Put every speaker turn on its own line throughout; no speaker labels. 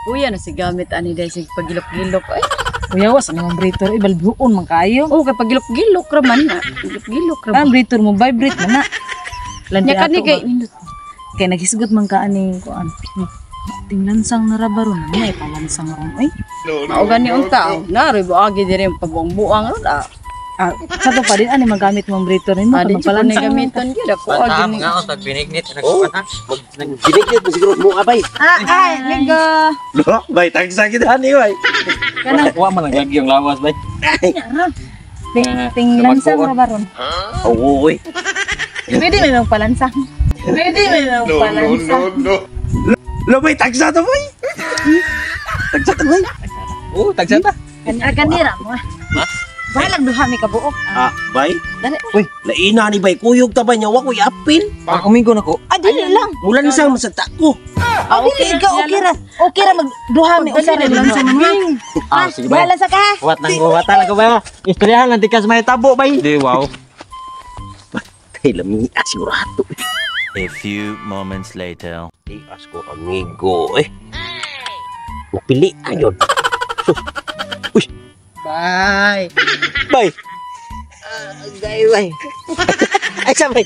Kuya na si gamit ani dahil sig pagilok-gilok ay.
Kuya, was ang vibrator ay balbuon man kayo.
Oh, kay pagilok-gilok ra man na. Gilok-gilok ra.
Ang vibrator mo vibrate man na. Landi
Nya kani
ato
kay
ba? Kay naghisgot man ka ani kuan. Tinglansang na ra baron na palansang ron oy.
Mao gani unta. Naroy buagi diri ang pabuang-buang ron ah.
Ah, sa to pa din ani magamit mong vibrator nimo
Ah, di
kay
ko ni
magpalansang.
gamiton gyud ako agi
Pantaham
ni.
nga ako, tag binignit.
Oh, Binignit mo siguro mo abay.
Ah, ay, liga.
Lo, bay tagsa kita ni bay.
Wa man ang lagi ang lawas bay.
Ting ting lansang ra baron.
Oo, oy.
Pwede may magpalansang. Pwede may magpalansang.
Lo bay tagsa to bay. Tagsa to bay.
Oh, tagsa ta.
Ah, ganira mo.
Ha?
Bahalag duha mi kabuok.
Ah, bay.
Dali.
Uy, laina ni bay kuyog ta ba nya wa koy apil.
Ang umigo na ko.
Ah, dili lang.
Mulansang man sa tako.
Ah, okay, ikaw okay ra. Okay ra magduha mi usa ra lansang mo.
Ah, sige bay.
Bahala sa ka.
Wat nang wata lang ko bay. Istoryahan lang tikas may tabo bay. Di wow.
Kay lami ah, sigurado.
A few moments later.
Di asko amigo eh. Napili ayon. Uy,
Bay.
bay. Gay bay. Ay sabay.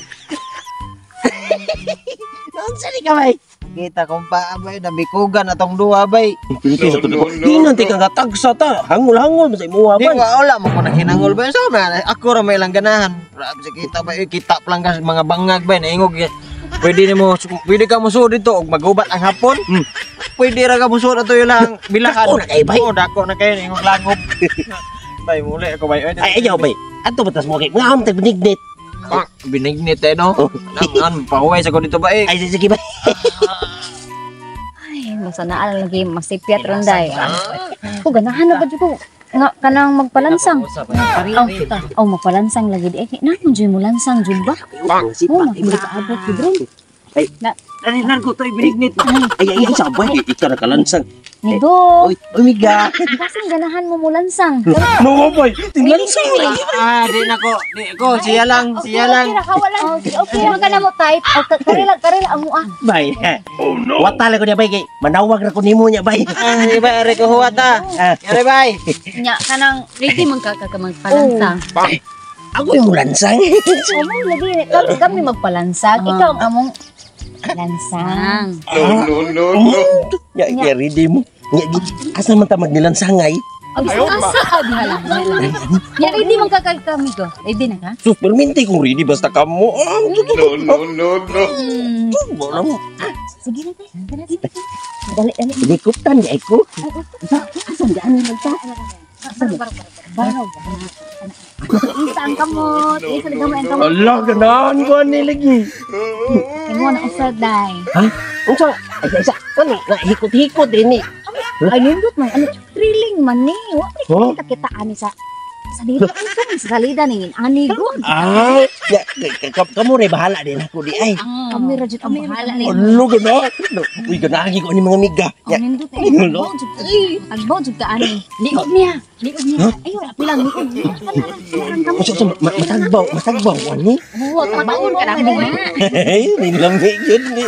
Naunsa ni ka bay?
Kita kong paa bay, nabikugan atong duha bay.
No, no, no. Di nanti kang katagsa ta. Hangol-hangol man sa imuha
Di
bay.
wa wala mo ko naghinangol bay sa man. Ako ra may lang ganahan. Grabe sa kita bay, kita pa lang kas mga bangag bay naingog. Pwede nimo, pwede ka musuod dito og magubat ang hapon. Pwede ra ka musuod ato yung lang bilahan.
Dako na kayo, bay.
Oo, dako na kayo ingog langob. Bay muli ako bay.
Ay ayaw bay. Ato batas mo kay mga am tag binignit.
Binignit eh no.
Oh.
Nang pahuway sa ko dito bay.
Ay sige bay.
Ay, masanaan lagi masipyat ron day. Oh, ganahan na ba jud ko nga kanang magpalansang. Oh, oh magpalansang lagi di. Eh, na mo jud mo lansang jud ba? Oh, magkaabot jud ron.
Ay,
Na-
Ay, nargo to binignit. Ay ay ay sabay. Ikaw na kalansang.
Nigo,
Oy, oy miga.
kasing ganahan mo mo lansang.
No bay, tinglansang lagi.
Ah, di na ko. Di ko siya lang, siya lang.
Okay ra ka wala. Okay, okay ra ka na mo type. Oh, karila karila amo ah.
Bay. Oh no. Watala ko niya bay kay manawag ra ko nimo niya bay.
Ah, di ba are ko huwat ah.
Ah.
Are bay.
Nya kanang ready man ka ka magpalansang.
Ako yung mulansang.
Oh, mo lagi kami kami magpalansang. Ikaw ang among lansang.
Ya, ya ready mo. Nya asa man ta magnilansangay?
Asa ka diha lang. Nya ready man ka kay kami ko. Ready na ka?
Sus, perminti kung ready basta kamo. Ah,
No, no, no, no.
Wala mo.
Sige na tayo. Dali, dali. Dali.
Hinikutan niya ko. Asan dyan man ta?
Baro, baro, baro. Isa ang kamot. Isa ang kamot. Ang kamot.
Ala, ganahan ko ani lagi.
Kinuha na usad, day.
Unsa? Ay, isa. Ano? Nahikot-hikot din eh.
Ay, nindot man. Ano, thrilling man ni. Wa
Huh?
kita kita ani sa salida. Unsa man sa salida ni ani good.
Ah, ya, kamu rin bahala din ako di ay.
Kami ra jud ang bahala ni.
Alo, ganahan. Uy, ganahan ko ni mga miga. Ya,
Ang nindot ay.
Ano?
Tagbaw jud ka ani. Liog niya. Liog niya. Ay, wala pilang liog.
Unsa sa matagbaw, matagbaw ani?
Huwa, tagbaon ka na mo.
Ay, nilamig yun ni.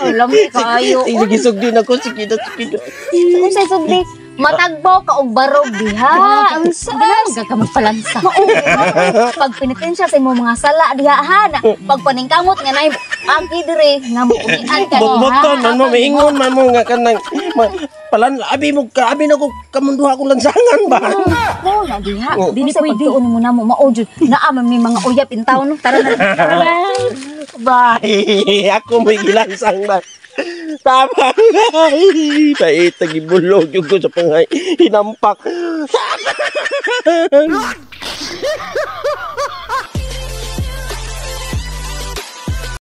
Lami kayo.
Ay, nagisog din ako sige na sige na.
Unsa sugdi? Matagbaw ka og barog diha. Unsa? Ganahan ka magpalansa. Pag penitensya sa imong mga sala diha ha. Na, pag paningkamot nga nay aki dire nga mo umian ka diha.
Bukbuton man mo maingon man mo nga kanang palan abi mo ka abi na ko kamunduha akong lansangan ba.
Mo na diha.
Oh.
Dili pwede mo na mo mao jud. Naa man may mga uyap in town. No? Tara na. Tara na.
Bye. Ako may gilansang ba. Tama. Ay, pait gibulog yung ko sa pangay hinampak. Tama.